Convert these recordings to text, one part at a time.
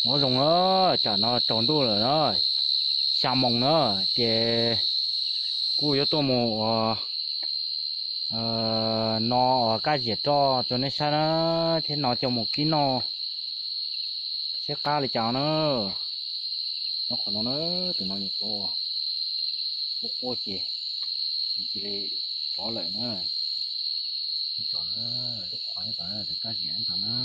Nyob zoo na, tsam no tsaus ntuj lawm na, xya moos na, ces kuj yuav tuaj mus ua no ua kab ziam roj rau nej saib na, thiab no coj mus kib noj seb qab li cas na. Nyob qhov no na, tus no nyuam qhuav quaj quaj ces nws cia li rov lawm na. Tso na, lub qhov nyob tod na, tus kab ziam nyob tod na.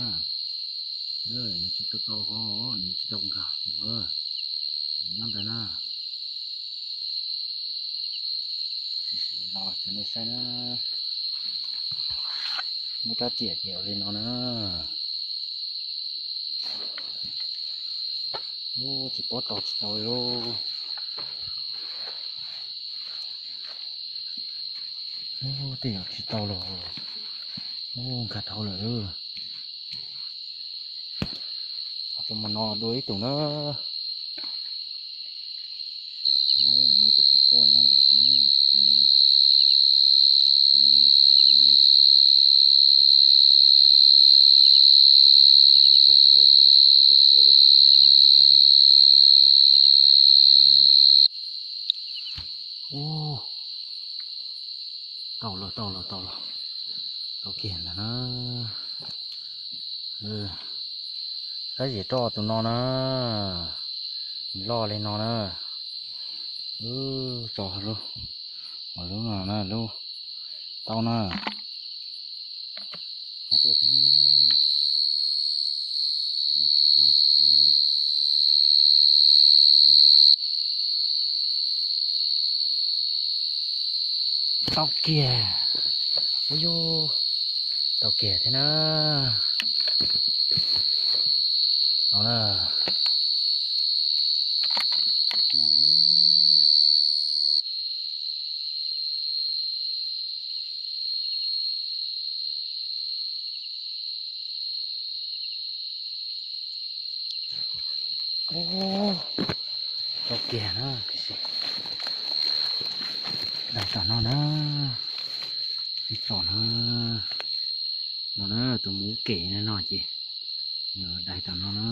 Nws tsis tau tau hov, nws tsis tau nkag mus, nws nyob ntawd na. Sim sim no ces nej saib na, muab rab riam ces ua li no na. Ub, tsis paub tau tsis tau li. Ub, tej zaum tsis tau los. Ub, nkag dhau lawm. Ho rau mus no dua ib tug na. Muaj tus quaj quaj nyob ntawm no. Yuav tau quaj ces tawm tuaj quaj li no. Ub, tau los tau los tau los, tau kiag ntawd na. Kab ziam roj tus no na, loj li no na. Tso lub, lub no na, lub tau na. Tau kiag. Ub yus, tau kiag thiab na. Ub, tau kiag na, dai tom no na, ib txom na, no na, tus muv kem no ces dai tom no na.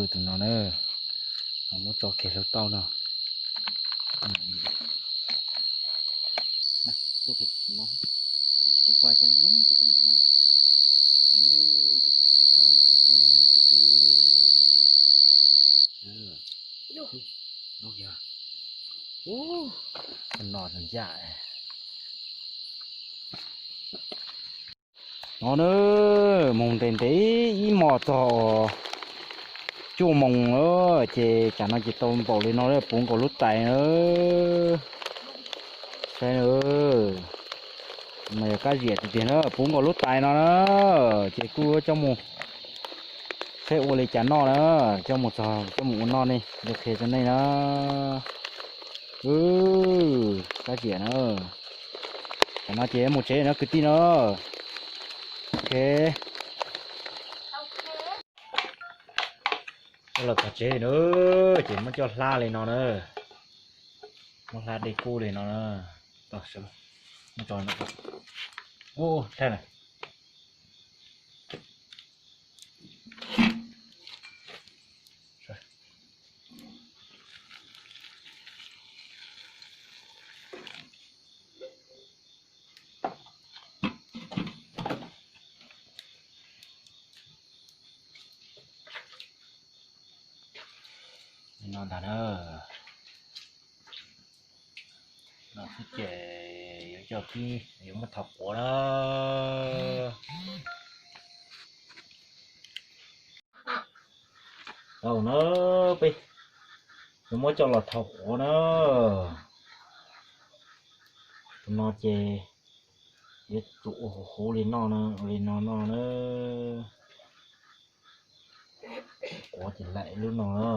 Tus no na, muab tso kiag hluav taub no. No na, mus ntev ntev ib hmos txog cuaj moos na, ces tsam no ces tau npaum li no puv nkaus lub tais na. Saib na, no yog kab ziam tiag tiag na, puv nkaus lub tais no na, ces kuj coj mus saib ua li cas noj na, coj mus txog coj mus ua noj ne, yuav qhia rau nej na. Kab ziam na, tam no ces mus tsev no kwv tij na. Ok, los txog tsev na, ces muab coj hlab li no na, muab hlab dej kub li no na. No ntag na, no xwb ces yuav coj pib yuav muab thau quav na. Tau na, peb yuav muab coj los thau quav na. Tus no ces yuav tsum ua huv huv li no na, ua li no no na. Quav ces laim lub no na.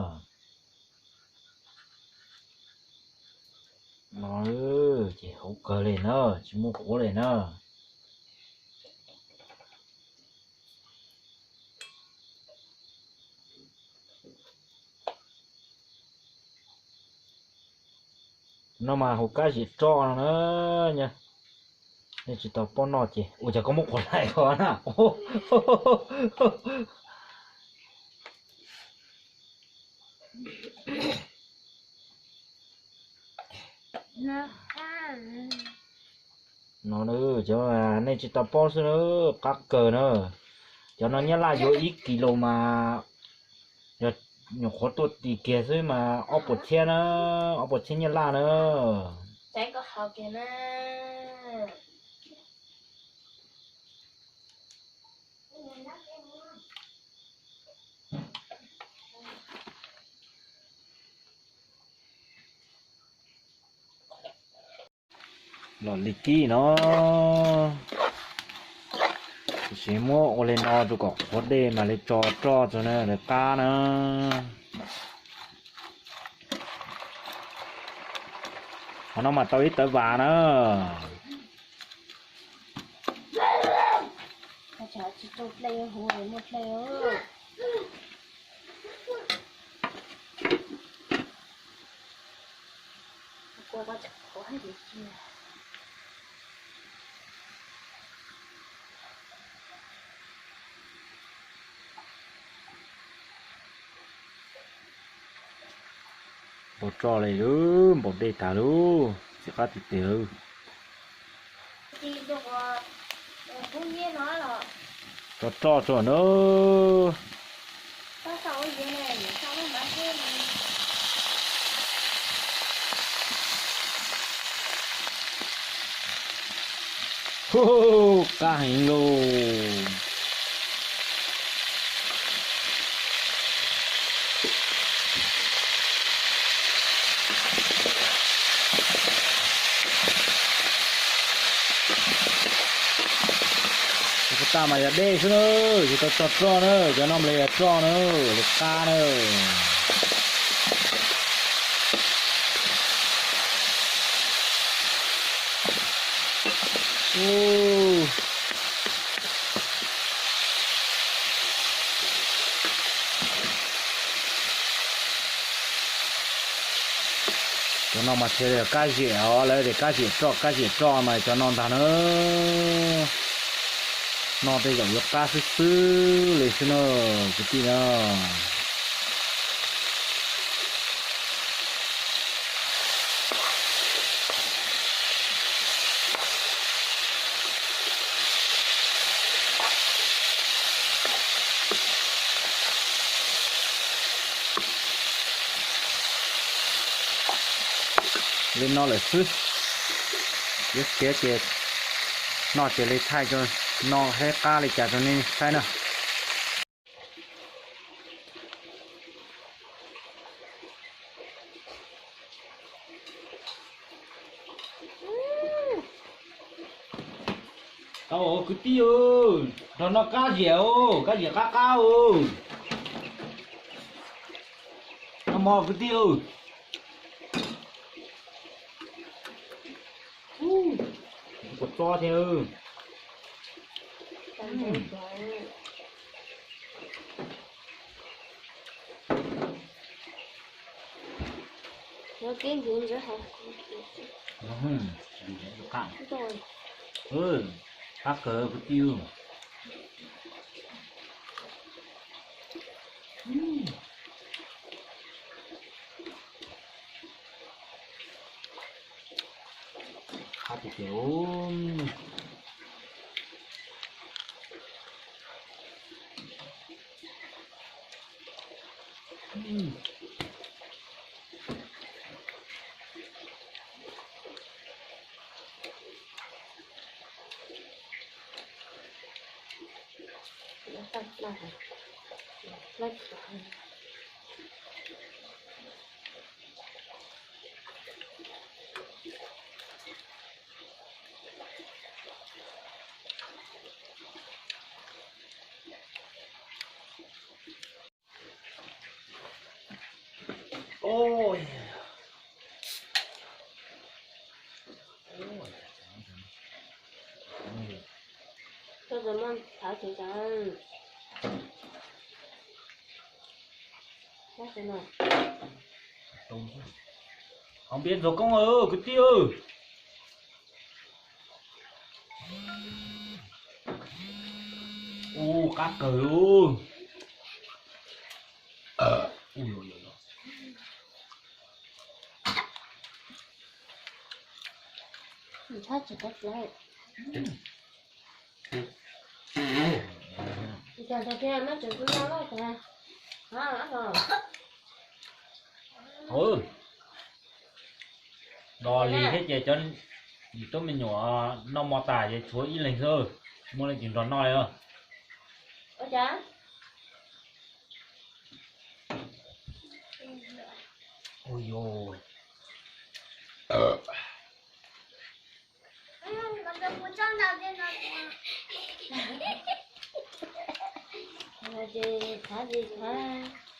No ces huv kawg li na, tsis muaj quav li na. No mas hu kab ziam roj no na. Nej tsis tau paub noj ces ua cas koj muab qhuav hlais ko na. No, cov nej tsis tau paub xwb na, qab kawg na. Cov no nyab laj yuav ib kis lus mas yog nyuam qhuav tuaj tis kiag xwb mas ob puas txhiab na, ob puas txhiab nyab laj na. Los li kib no, tab sis muab ua li no rau kom qhuav dej mam li tso roj rau na, lawv qab na. Qhov no mas tau ib tawv vas na. Npaum roj li lub, npaum dej tag lub, txiv qab tiag tiag lub. Tso roj tso na. Hu, qab heev lauj. Cov ko tas mas yog dej xwb na, tsis tau tso roj na, cov no mas li yog roj na, li qab na. Cov no mas thiaj li kab ziam os, lawv tias kab ziam roj kab ziam roj mas cov no ntag na. No tej zaum yuav qab xwb xwb li xwb na, kwv tij na. Li no lawm xwb, yuav kiav ces noj cia li thaij tso, noj thiab qab li cas rau nej saib na. Tau kwv tij, nrog noj kab ziam, kab ziam qab qab. Noj mov kwv tij. Kua txob thiab. Qab kawg kwv tij. Qab tiag tiag. Npias ntxuag koob kwv tij. Ua qab kawg. Nrog li thiab ces cov tub me nyuam noj mov tas ces tshuav ib leeg xwb, muaj leej twg nrog noj li os. Ces thav ces thav.